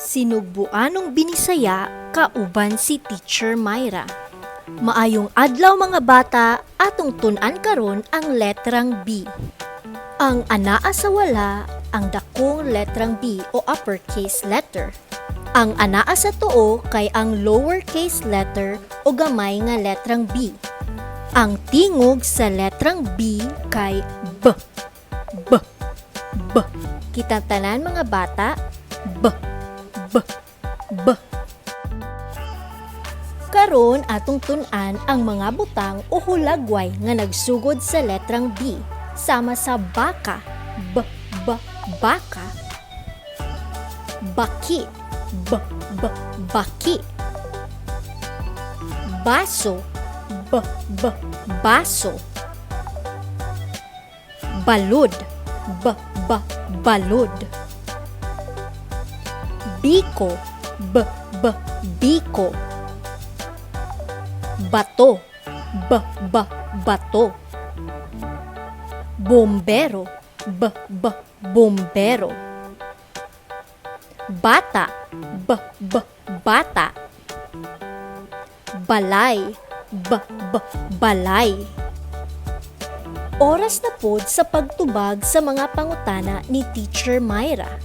Sinugbuanong Binisaya kauban si Teacher Myra. Maayong adlaw, mga bata, atong tun-an karon ang letrang B. Ang anaa sa wala ang dakong letrang B o uppercase letter. Ang anaa sa tuo kay ang lowercase letter o gamay nga letrang B. Ang tingog sa letrang B kay B. B. B. Kita tanan, mga bata, B. B. B. Karon, atong tun-an ang mga butang o hulagway nga nagsugod sa letrang B, sama sa baka, B B baka. Baki, B B baki. Baso, B B baso. Balud, B B balud. Biko, B B biko. Bato, B B bato. Bombero, B B bombero. Bata, B B bata. Balay, B B balay. Oras na pod sa pagtubag sa mga pangutana ni Teacher Myra.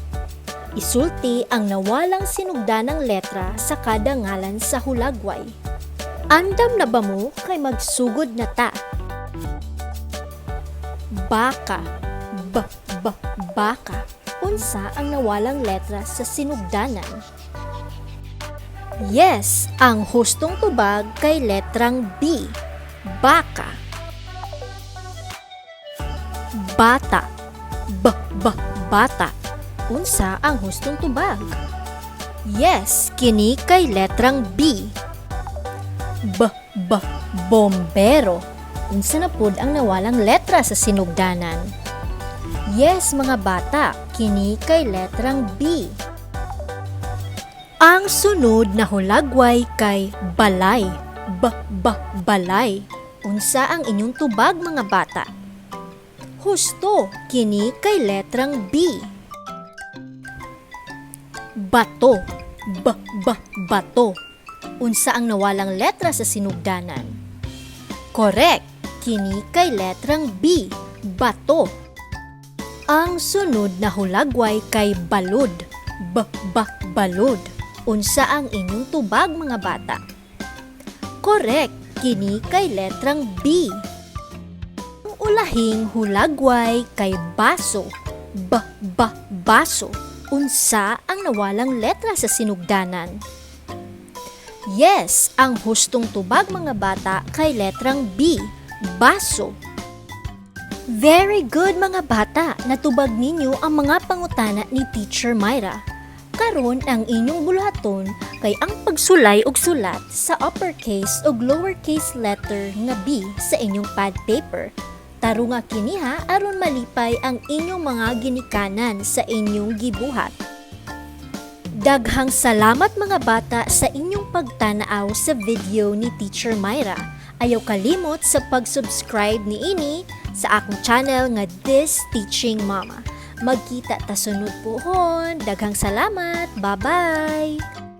Isulti ang nawalang sinugdanang letra sa kada ngalan sa hulagway. Andam na ba mo kay magsugod na ta? Baka, B B baka. Unsa ang nawalang letra sa sinugdanan? Yes, ang hustong tubag kay letrang B. Baka. Bata. B B bata. Unsa ang hustong tubag? Yes, kini kay letrang B. B B bombero. Unsa na pud ang nawalang letra sa sinugdanan? Yes, mga bata, kini kay letrang B. Ang sunod na hulagway kay balay. B B balay. Unsa ang inyong tubag, mga bata? Husto, kini kay letrang B. Bato. B B bato. Unsa ang nawalang letra sa sinugdanan? Correct, kini kay letrang B. Bato. Ang sunod na hulagway kay balud. B B balud. Unsa ang inyong tubag, mga bata? Correct, kini kay letrang B. Ang ulahing hulagway kay baso. B B baso. Unsa ang nawalang letra sa sinugdanan? Yes, ang hustong tubag, mga bata, kay letrang B, baso. Very good, mga bata, natubag ninyo ang mga pangutana ni Teacher Myra. Karon, ang inyong buluhaton kay ang pagsulay og sulat sa uppercase ug lowercase letter nga B sa inyong pad paper. Tarunga kini ha, aron malipay ang inyong mga ginikanan sa inyong gibuhat. Daghang salamat, mga bata, sa inyong pagtanaaw sa video ni Teacher Myra. Ayaw kalimot sa pag-subscribe niini sa akong channel nga This Teaching Mama. Magkita ta sunod puhon. Daghang salamat. Bye-bye!